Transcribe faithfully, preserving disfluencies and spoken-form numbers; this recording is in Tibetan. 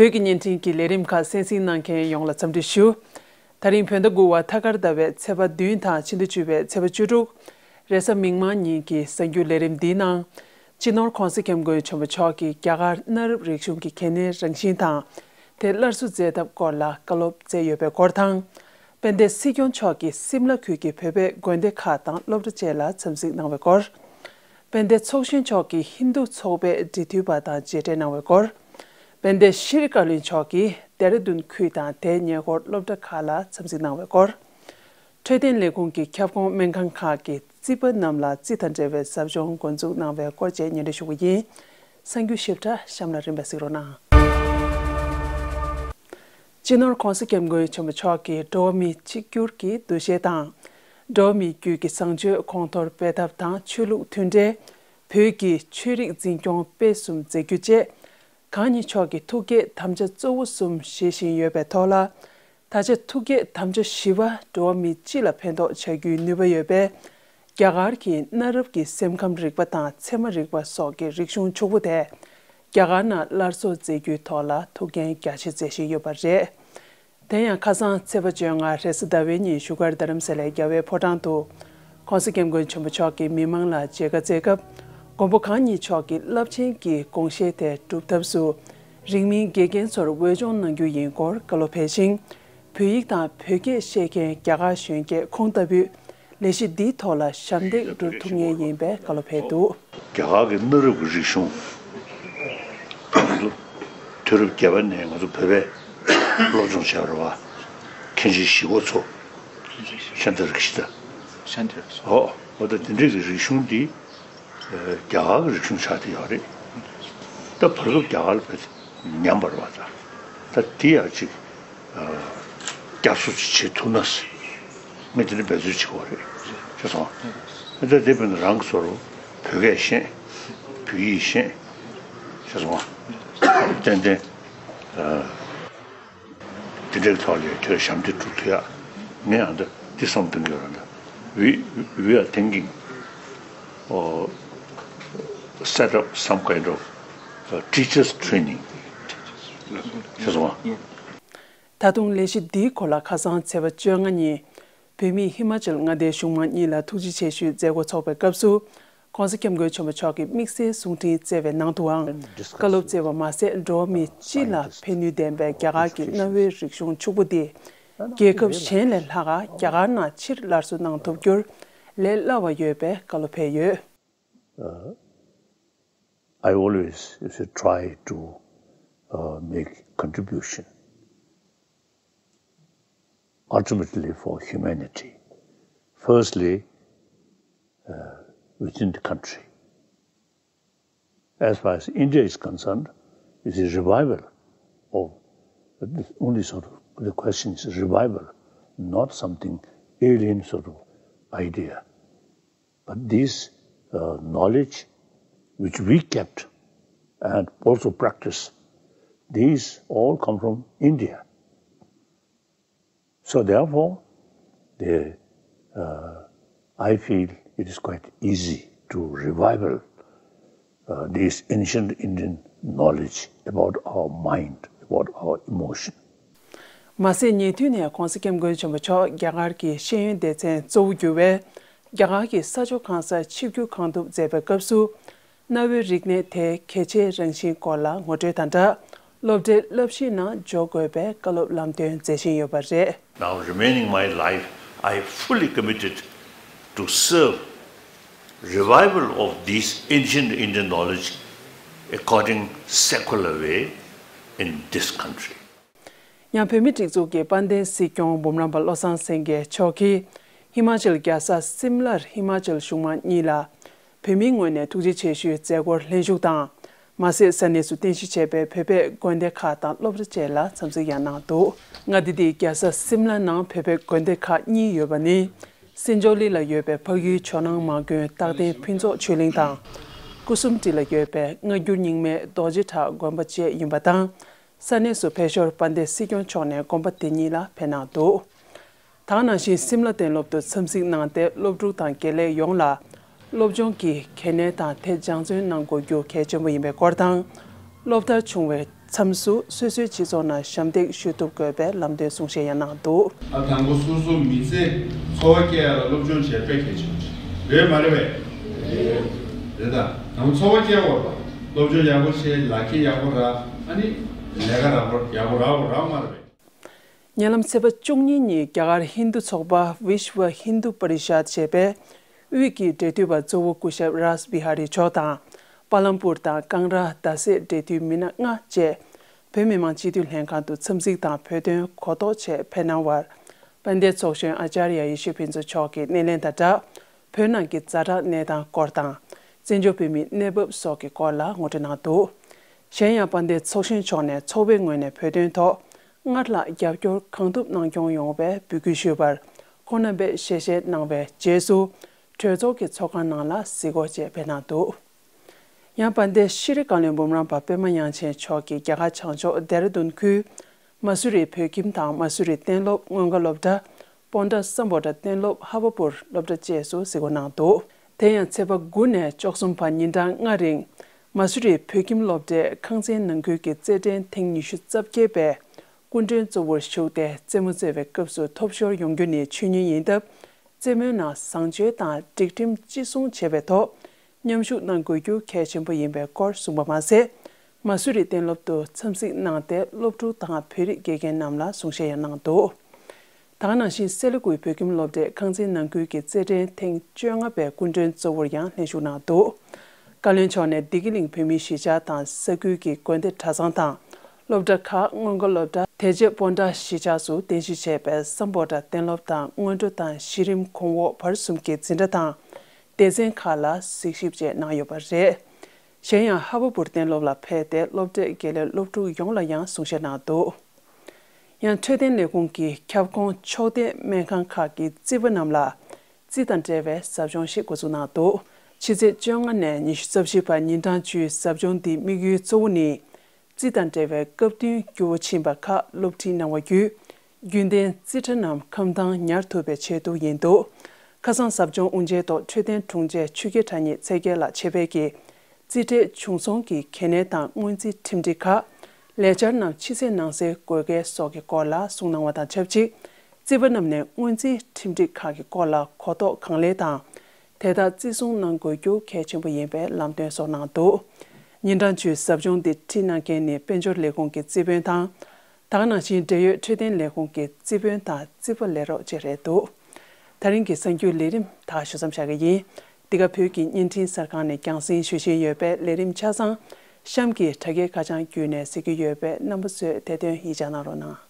བོད་ཀྱི་བརྙན་འཕྲིན་གྱི་ལས་རིམ་ཁག་གསན་གཟིགས་གནང་མཁན་ཡོངས་ལ་འཚམས་འདྲི་ཞུ། ད་རིང་བོད་ཟླ་དགུ་བ་ཐ་སྐར་ཟླ་བའི་ཚེས་པ་བདུན་དང་ཕྱི་ཟླ་བཅུ་པའི་ཚེས་པ་བཅུ་དྲུག་རེས་གཟའ་མིག་དམར་ཉིན་གྱི་གསར་འགྱུར་ལས་རིམ་འདིའི་ནང་། སྤྱི་ནོར་༧གོང་ས་༧སྐྱབས་མགོན་ཆེན་པོ་མཆོག་གིས་རྒྱ་གར་གནའ་རབས་རིག་གཞུང་གི་གལ་གནད་རང་བཞིན་དང་། དེ་སླར་གསོ་མཛད་ཐབས་སྐོར་ལ་བཀའ་སློབ་སྩལ་ཡོད་པའི་སྐོར་དང་། དཔལ་ལྡན་སྲིད་སྐྱོང་མཆོག་གིས་སིམ་ལ་ཁུལ་གྱི་བོད་པའི་དགོན་སྡེ་ཁག་དང་སློབ་གྲྭ་བཅས་ལ་འཚམས་གཟིགས་གནང་བའི་སྐོར། དཔལ་ལྡན་ཚོགས་གཞོན་མཆོག་གིས་ཧིན་རྡུ་ཚོགས་པའི་འབྲེལ་མཐུད་པ་དང་མཇལ་འཕྲད་གནང་བའི་སྐོར། དཔལ་ལྡན་ཤྲི་བཀའ་བློན་མཆོག་གིས་ལྡེ་ར་ལྡུན་ཁུལ་དང་དེའི་ཉེ་འཁོར་སློབ་གྲྭ་ཁག་ལ་འཚམས་གཟིགས་གནང་བའི་སྐོར། འཕྲོད་བསྟེན་ལས་ཁུངས་ཀྱི་ཁྱབ་ཁོངས་སྨན་ཁང་ཁག་གི་རྩིས་པ་རྣམས་ལ་རྩིས་དང་འབྲེལ་བའི་ཟབ་སྦྱོང་འགོ་འཛུགས་གནང་བའི་སྐོར་བཅས་སྙན་སྒྲོན་ཞུ་གི་ཡིན། གསར་འགྱུར་ཞིབ་ཕྲ་གཤམ་ལ་རིམ་པས་གཟིགས་རོགས་གནང་། སྤྱི་ནོར་༧གོང་ས་༧སྐྱབས་མགོན་ཆེན་པོ་མཆོག་གིས་འགྲོ་བ་མི་གཅིག་གྱུར་གྱི་འདུ་ཤེས་དང་། འགྲོ་བ་མིའི་རྒྱུད་ཀྱི་བཟང་སྤྱོད་གོང་མཐོར་སྤེལ་ཐབས་དང་ཆོས་ལུགས་མཐུན་འབྲེལ། བོད་ཀྱི་ཆོས་རིག་འཛིན་སྐྱོང་སྤེལ་གསུམ་མཛད་རྒྱུ་བཅས། གང་ཉིད་མཆོག་གི་ཐུགས་བསྐྱེད་དམ་བཅའ་གཙོ་བོ་གསུམ་བཞེས་བཞིན་ཡོད་པའི་ཐོག་ལ། ད་ཆ་ཐུགས་བསྐྱེད་དམ་བཅའ་བཞི་པ་འགྲོ་བ་མི་སྤྱི་ལ་ཕན་ཐོགས་བྱ་རྒྱུའི་ནུས་པ་ཡོད་པས། རྒྱ་གར་གྱི་གནའ་རབས་ཀྱི་སེམས་ཁམས་རིག་པ་དང་ཚད་མ་རིག་པ་སོགས་ཀྱི་རིག་གཞུང་ཕྱུག་པོ་དེ། རྒྱ་གར་ནང་སླར་གསོ་མཛད་རྒྱུའི་ཐོག་ལ་ཐུགས་འགན་རྒྱ་ཆེ་མཛད་བཞིན་ཡོད་པ་རེད། དེ་ཡང་ཁ་སང་ཚེས་པ་བཅོ་ལྔ་རེས་གཟའ་ཟླ་བའི་ཉིན་བཞུགས་སྒར་རྡ་རམ་ས་ལའི་རྒྱལ་བའི་ཕོ་བྲང་དུ། ༸གོང་ས་༸སྐྱབས་མགོན་ཆེན་པོ་མཆོག་གིས་མི་མང་ལ་མཇལ་ཁ་བསྩལ་སྐབས། མགོན་པོ་གང་ཉིད་མཆོག་གི་རླབས་ཆེན་གྱི་དགོངས་བཞེད་དེ་སྒྲུབ་ཐབས་སུ། རིང་མིན་དགེ་རྒན་ཚོར་འོས་སྦྱོང་གནང་རྒྱུ་ཡིན་སྐོར་བཀའ་སློབ་ཕེབས་ཤིང་། བོད་ཡིག་དང་བོད་སྐད་ཤེས་མཁན་རྒྱ་གར་གཞོན་སྐྱེས་ཁོང་ལྟ་བུས། ལས་གཞི་འདིའི་ཐོག་ལ་ཞབས་འདེགས་སྒྲུབ་ཐུབ་ངེས་ཡིན་པའི་བཀའ་སློབ་ཕེབས་འདུག་རྒྱ་གར་གྱི་གནའ་རབས་ཀྱི་རིག་གཞུང་། དུས་རབས་བརྒྱད་པ་ནས་ང་ཚོ་བོད་པས་སློབ་སྦྱོང་བྱས་པ་རེད་བ། མཁན་ཆེན་ཞིག་པོ་ཚོ། ཤཱནྟི་རཀྵི་ཏ། ཤཱནྟི་རཀྵི་ཏ། ཨོ། འོ་ད་དེ་འདྲའི་གི་རིག་གཞུང་འདི། རྒྱ་གར་གྱི་རིག་གཞུང་ཆགས་བསྡད་ཡོད་རེད། ད་བར་སྐབས་རྒྱ་གར་ལ་བས་ཉམས་པ་རེད་བ་ད། ད་འདི་ཡང་ཅིག་བསྐྱར་གསོ་ཅིག་བྱེད་ཐུབ་ན་ཟེར། ངས་དེ་འདྲ་འབད་རྩོལ་བྱེད་དགོས་རེད། ཤེས་སོང་། ད་དེ་བས་ན་རང་གི་སོ་རུ་བོད་སྐད་ཤེས། བོད་ཡིག་ཤེས། ཤེས་སོང་། ཏན་ཏན། དེ་འདྲའི་ཐོག་ལ་ཁྱོད་ཞབས་འདེགས་སྒྲུབ་ཐུབ་ཡ། ངས་ཨ་འདི་འདི་བསམ་གཏོང་གི་ཡོད་རེད། We, we are thinking, uh, set up some kind of, uh, teachers training. ཤེས་སོང་ཨ། ད་དུང་ལས་གཞི་འདིའི་སྐོར་ལ་ཁ་སང་ཚེས་པ་བཅོ་ལྔ་ཉིན། བོད་མིས་ཧི་མ་ཅལ་མངའ་སྡེའི་གཞུང་མང་གཉིས་ལ་ཐུགས་རྗེ་ཆེ་ཞུའི་མཛད་སྒོ་འཚོགས་པའི་སྐབས་སུ། ༸གོང་ས་༸སྐྱབས་མགོན་ཆེན་པོ་མཆོག་གིས་དམིགས་བསལ་གསུང་འཕྲིན་བསྩལ་བའི་ནང་དུའང་། བཀའ་སློབ་སྩལ་བ་མ་ཟད། འགྲོ་བ་མི་སྤྱི་ལ་ཕན་ནུས་ལྡན་པའི་རྒྱ་གར་གྱི་གནའ་བོའི་རིག་གཞུང་ཕྱུག་པོ་འདི། རྒྱལ་ཁབ་གཞན་ལས་ལྷག་ག་རྒྱ་གར་ནང་ཕྱིར་སླར་གསོ་གནང་ཐུབ་རྒྱུར་ལས་སླ་བ་ཡོད་པའི་བཀའ་སློབ་ཕེབས་ཡོད། Uh, I always, you see, try to, uh, make contribution ultimately for humanity. Firstly, uh, within the country. As far as India is concerned, it is revival of, only sort of, the question is revival, not something alien sort of idea. But this, uh, knowledge which we kept and also practice, these all come from India. So therefore, the, uh, I feel it is quite easy to revival, uh, this ancient Indian knowledge about our mind, about our emotion. མ་ཟད། ཉེ་དུས་ནས་༸གོང་ས་༸སྐྱབས་མགོན་ཆེན་པོ་མཆོག་རྒྱ་གར་གྱི་ཤེས་ཡོན་སྡེ་ཚན་གཙོ་བོ་གྱུར་བའི་རྒྱ་གར་གྱི་ས་ཕྱོགས་གང་སར་ཆིབས་བསྒྱུར་གང་ཐུབ་མཛད་པའི་སྐབས་སུ། གནའ་བོའི་རིག་གནས་དེའི་གལ་ཆེའི་རང་བཞིན་སྐོར་ལ་ངོ་སྤྲོད་དང་སྦྲགས། སློབ་གྲྭའི་བསླབ་གཞིའི་ནང་འཇོག་དགོས་པའི་བཀའ་སློབ་ལམ་སྟོན་མཛད་བཞིན་ཡོད་པ་རེད། Now remaining my life, I fully committed to serve revival of this ancient Indian knowledge according secular way in this country. ཡང་བོད་མིའི་སྒྲིག་འཛུགས་ཀྱི་དཔལ་ལྡན་སྲིད་སྐྱོང་འབུམ་རམས་པ་བློ་བཟང་སེང་གེ་མཆོག་གིས་ཧི་མ་ཅལ་རྒྱལ་ས་སིམ་ལར་ཧི་མ་ཅལ་གཞུང་མང་གཉིས་ལ་བོད་མིའི་ངོས་ནས་ཐུགས་རྗེ་ཆེ་ཞུའི་མཛད་སྒོར་ལྷན་ཞུགས་དང་། མ་ཟད། ས་གནས་སུ་རྟེན་གཞི་བྱས་པའི་བོད་པའི་དགོན་སྡེ་ཁག་དང་སློབ་གྲྭ་བཅས་ལ་འཚམས་གཟིགས་ཡང་གནང་འདུག་མངའ་སྡེ་འདིའི་རྒྱལ་ས་སིམ་ལ་ནང་བོད་པའི་དགོན་སྡེ་ཁག་གཉིས་ཡོད་པ་ནི། སེ་འབྱོར་གླིང་ལ་ཡོད་པའི་འཕགས་ཡུལ་ཇོ་ནང་མ་དགོན་རྟག་བརྟན་ཕུན་ཚོགས་ཆོས་གླིང་དང་། སྐུ་གསུམ་སྒྲིག་ལ་ཡོད་པའི་སྔ་འགྱུར་རྙིང་མའི་རྡོ་རྗེ་བྲག་དགོན་པ་བཅས་ཡིན་པ་དང་། ས་གནས་སུ་ཕེབས་ཞོར་དཔལ་ལྡན་སྲིད་སྐྱོང་མཆོག་ནས་དགོན་པ་དེ་གཉིས་ལ་ཕེབས་གནང་འདུག་ད་ག་ནང་བཞིན་སིམ་ལ་གཏན་སློབ་ཏུ་འཚམས་གཟིགས་གནང་སྟེ། སློབ་ཕྲུག་དང་དགེ་ལས་ཡོངས་ལ་སློབ་སྦྱོང་གི་གལ་གནད་དང་དེ་སྦྱང་བརྩོན་གནང་དགོས་རྒྱུ་གལ་ཆེན་པོ་ཡིན་པའི་སྐོར་དང་། སློབ་མཐར་བྱུང་བའི་ མཚམས་སུ་སོ་སོའི་སྤྱི་ཚོགས་ནང་ཞབས་འདེགས་ཞུ་ཐུབ་དགོས་པའི་ལམ་སྟོན་གསུང་བཤད་ཡང་གནང་འདུག། ཨ། དང་པོ་སོ་སོ་མི་ཚེ་འཚོ་བ་སྐྱེལ་ཡ་ལ་སློབ་སྦྱོང་བྱེད་དཔེ་གལ་ཆེན་པོ་རེད། མ་རེད་པས། རེད་ད། དང་པོ་འཚོ་བ་སྐྱེལ་དགོས་པ། སློབ་སྦྱོང་ཡག་པོ་བྱེད། ལག་ཁྱེར་ཡག་པོ་རག། ཨ་ནི་ལས་ཀ་རག་པོ་ཡག་པོ་རག་པོ་རག་མ་རེད་པས། ཉེ་ལམ་ཚེས་པ་བཅུ་གཉིས་ཉིན་རྒྱ་གར་ཧིན་རྡུ་ཚོགས་པ་Vishva Hindu Parishad ཞེས་པས་དབུས་ཀྱི་འབྲེལ་མཐུད་པ་གཙོ་བོ་སྐུ་ཞབས་རཱས་བི་ཧ་རི་མཆོག་དང་། པཱ་ལམ་པུར་དང་ཀང་ར་རྡ་སའི་འབྲེལ་མཐུད་མི་སྣ་ལྔ་བཅས་བོད་མི་མང་སྤྱི་འཐུས་ལྷན་ཁང་དུ་འཚམས་གཟིགས་དང་བོད་དོན་གོ་རྟོགས་ཆེད་ཕེབས་གནང་བར། དཔལ་ལྡན་ཚོགས་གཞོན་ཨ་ཅཱརྱ་ཡེ་ཤེས་ཕུན་ཚོགས་མཆོག་གིས་སྣེ་ལེན་དང་སྦྲགས། བོད་ནང་གི་ཛ་དྲག་གནས་སྟངས་སྐོར་དང་། བཙན་བྱོལ་བོད་མིའི་གནས་བབ་སོགས་ཀྱི་སྐོར་ལ་ངོ་སྤྲོད་གནང་འདུག། གཞན་ཡང་དཔལ་ལྡན་ཚོགས་གཞོན་མཆོག་ནས་ཚོགས་པའི་ངོས་ནས་བོད་དོན་ཐོག་སྔར་ལྷག་རྒྱབ་སྐྱོར་གང་ཐུབ་གནང་སྐྱོང་ཡོང་བའི་འབོད་སྐུལ་ཞུས་པར། ཁོང་རྣམ་པས་ཞལ་བཞེས་གནང་བའི་རྗེས་སུ། གྲོས་ཚོགས་ཀྱི་ཚོགས་ཁང་ནང་ལ་གཟིགས་སྐོར་བཅས་ཕེབས་གནང་འདུག། ཡང་དཔལ་ལྡན་ཤྲི་བཀའ་བློན་འབུམ་རམས་པ་པད་མ་དབྱངས་ཅན་མཆོག་གིས་རྒྱ་གར་བྱང་ཕྱོགས་ལྡེ་ར་ལྡུན་ཁུལ། མ་སུ་རི་བོད་ཁྱིམ་དང་མ་སུ་རི་གཏན་སློབ་སྔོན་འགོག་སློབ་གྲྭ། སྤོན་ཊ་སམ་བྷོ་ཊ་གཏན་སློབ་ཧ་བ་པུར་སློབ་གྲྭ་བཅས་སུ་གཟིགས་སྐོར་གནང་འདུག། དེ་ཡང་ཚེས་པ་དགུ་ནས་བཅུ་གསུམ་བར་ཉིན་གྲངས་ལྔ་རིང་། མ་སུ་རི་བོད་ཁྱིམ་སློབ་གྲྭའི་ཁང་ཚན་ནང་ཁུལ་གྱི་རྩེད་འགྲན་ཐེངས་ཉི་ཤུ་རྩ་བརྒྱད་པའི་སྐུ་མགྲོན་གཙོ་བོར་ཞུགས་ཏེ་རྩེད་མོ་རྩེ་བའི་སྐབས་སུ་ཐོབ་ཤོར་ཡོང་རྒྱུ་ནི་ཆོས་ཉིད་ཡིན་སྟབས། རྩེད་མོའི་ནང་བཟང་སྤྱོད་དང་སྒྲིག་ཁྲིམས་བརྩི་སྲུང་བྱེད་པའི་ཐོག་མཉམ་ཞུགས་གནང་དགོས་རྒྱུ་གལ་ཆེན་པོ་ཡིན་པའི་སྐོར་གསུངས་པ་མ་ཟད། མ་སུ་རི་གཏན་སློབ་ཏུ་འཚམས་གཟིགས་གནང་སྟེ་སློབ་ཕྲུག་དང་བོད་རིགས་དགེ་རྒན་རྣམས་ལ་གསུང་བཤད་ཡང་གནང་འདུག། དེ་ག་ནང་བཞིན་སེ་ལ་ཀུའི་བོད་ཁྱིམ་སློབ་གྲྭའི་ཁང་ཚན་ནང་ཁུལ་གྱི་རྩེད་འགྲན་ཐེངས་བཅོ་ལྔ་པའི་སྐུ་མགྲོན་གཙོ་བོར་ཡང་ལྷན་ཞུགས་གནང་འདུག། བཀའ་བློན་མཆོག་ནས་བདེ་སྐྱིད་གླིང་བོད་མིའི་གཞིས་ཆགས་དང་ས་ཁུལ་གྱི་དགོན་སྡེ་གྲྭ་ཚང་དང་སློབ་གྲྭ་ཁག་སྔོན་འགོག་སློབ་གྲྭ། དེ་རྗེས་སྤོན་ཊ་གཞིས་ཆགས་སུ་རྟེན་གཞི་བྱས་པའི་སམ་བྷོ་ཊ་གཏན་སློབ་དང་སྔོན་འགྲོ་དང་གཞི་རིམ་གོང་འོག་བར་གསུམ་གྱི་འཛིན་གྲྭ་དང་སྡེ་ཚན་ཁག་ལ་གཟིགས་ཞིབ་བཅས་གནང་ཡོད་པ་རེད། གཞན་ཡང་ཧ་བ་པུར་གཏན་སློབ་ལ་ཕེབས་ཏེ་སློབ་གྲྭའི་དགེ་ལས་སློབ་ཕྲུག་ཡོངས་ལ་ཡང་གསུང་བཤད་གནང་འདུག། ཡང་འཕྲོད་བསྟེན་ལས་ཁུངས་ཀྱིས་ཁྱབ་ཁོངས་ཕྱོགས་སྡེ་སྨན་ཁང་ཁག་གི་རྩིས་པ་རྣམས་ལ་རྩིས་དང་འབྲེལ་བའི་ཟབ་སྦྱོང་ཞིག་འགོ་འཛུགས་གནང་འདུག། ཕྱི་ཚེས་བཅོ་ལྔ་ནས་ཉི་ཤུ་རྩ་བཞི་བར་ཉིན་གྲངས་བཅུའི་ཟབ་སྦྱོང་འདིའི་དམིགས་ཡུལ་གཙོ་བོ་ནི། རྩིས་དང་འབྲེལ་བའི་སྐབས་བསྟུན་རྒྱུ་བ་ཕྱིན་པ་ཁག་སློབ་ཁྲིད་གནང་བ་བརྒྱུད། རྒྱུན་ལྡན་རྩིས་ཁྲ་རྣམས་ཁམས་དྭངས་ཉར་ཐུབ་པའི་ཆེད་དུ་ཡིན་འདུག། ཁ་སང་ཟབ་སྦྱོང་དབུ་འབྱེད་ཐོག་འཕྲོད་བསྟེན་དྲུང་ཆེ་ཆོས་རྒྱལ་དྲ་ཉིད་ཚེ་རྒྱལ་ལགས་ཆེད་ཕེབས་ཀྱིས། རྩིས་ཁྲའི་བྱུང་སོང་གི་གལ་གནད་དང་སྔོན་རྩིས་ཁྲིམས་སྒྲིག་ཁག་ལས་འཆར་རྣམས་ཕྱི་གསལ་ནང་གསལ་དགོས་གལ་སོགས་ཀྱི་སྐོར་ལ་གསུང་གནང་བ་དང་ཆབས་ཅིག། རྩིས་པ་རྣམས་ནས་སྔོན་རྩིས་ཁྲིམས་སྒྲིག་ཁག་གི་སྐོར་ལ་གོ་རྟོགས་གང་ལེགས་དང་། དེ་དག་བརྩི་སྲུང་གནང་དགོས་རྒྱུ་གལ་ཆེན་པོ་ཡིན་པའི་ལམ་སྟོན་སོགས་གནང་འདུག། ཉིན་གྲངས་བཅུའི་ཟབ་སྦྱོང་འདི་ཁྲིད་གནང་མཁན་ནི་དཔལ་འབྱོར་ལས་ཁུངས་ཀྱི་རྩིས་དཔོན་དང་། དེ་ག་ནང་བཞིན་འབྲེལ་ཡོད་འཕྲོད་བསྟེན་ལས་ཁུངས་ཀྱི་རྩིས་དཔོན་དང་རྩིས་པ་ལས་རོགས་བཅས་རེད་འདུག། ད་རིང་གི་གསར་འགྱུར་ལས་རིམ་ད་ག་ཞུ་མཚམས་བཞག་གི་ཡིན། འདི་ག་བོད་ཀྱི་བརྙན་འཕྲིན་གསར་ཁང་ནས་རྒྱང་སྲིང་ཞུ་བཞིན་ཡོད་པའི་ལས་རིམ་ཆ་ཚང་གཤམ་གྱི་དྲ་རྒྱའི་ཁ་བྱང་བརྒྱུད་ནས་གཟིགས་རྒྱུ་ཡོད་པས་རྣམ་པ་ཚོས་དེ་དོན་ཡིད་ཆེས་གནང་རོགས་གནང་།